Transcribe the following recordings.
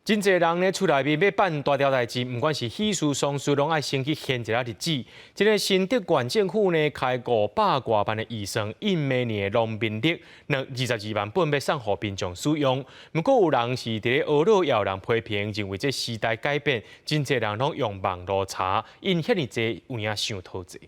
真濟人咧厝內面欲辦大條代誌，毋管是喜事喪事，攏愛先去限一下日子。這个新竹縣政府呢，開500外萬的預算，印明年的農民曆，22萬本欲送予民眾使用。毋過有人是佇咧呵咾，也有人批評，認為這時代改變，真濟人攏用網路查，印遐爾濟有影傷討濟。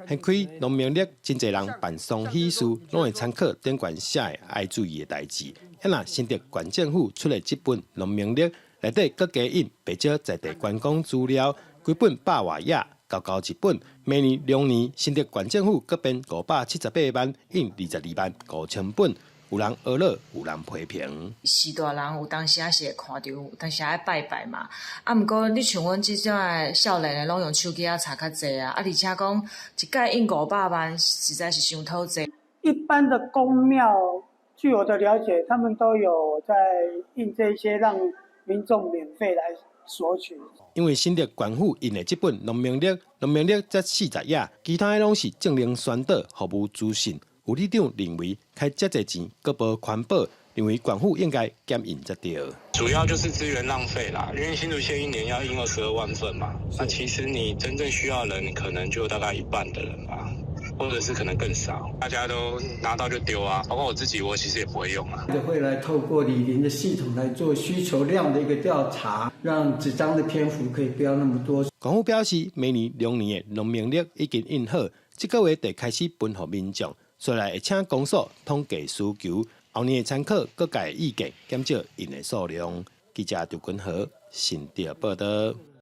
掀開農民曆，真濟人辦喪喜事，攏會參考頂懸寫的愛注意的代誌。啊若新竹縣政府出的這本農民曆，內底閣加印袂少在地觀光資料，規本百外頁，厚厚一本。明年龍年，新竹縣政府閣編578萬，印22萬5千本。有人呵咾，有人批評。序大人有當時仔是會看著，有當時愛拜拜嘛。啊，毋過你像阮這種的少年的，攏用手機仔查較濟啊。啊，而且講一擺印500萬，實在是傷討濟。一般的宮廟，據我的了解，他們都有在印這些，讓民眾免費來索取。因為新竹縣府印的這本農民曆，農民曆才40頁，其他的攏是政令宣導、服務資訊。有里長認為開遮濟錢，閣無環保，認為縣府應該減印才對。主要就是資源浪費啦，因為新竹縣一年要印22萬份嘛，那其實你真正需要的人，可能就大概一半的人吧，或者是可能更少，大家都拿到就丟啊，包括我自己，我其實也不會用啊。會來透過里鄰的系統來做需求量的一個調查，讓紙張的篇幅可以不要那麼多。縣府表示，明年龍年的農民曆已經印好，這個月就開始分予民眾。隨來會請公所統計需求，後年會參考各界意見，減少印的數量。記者張君和新竹報導。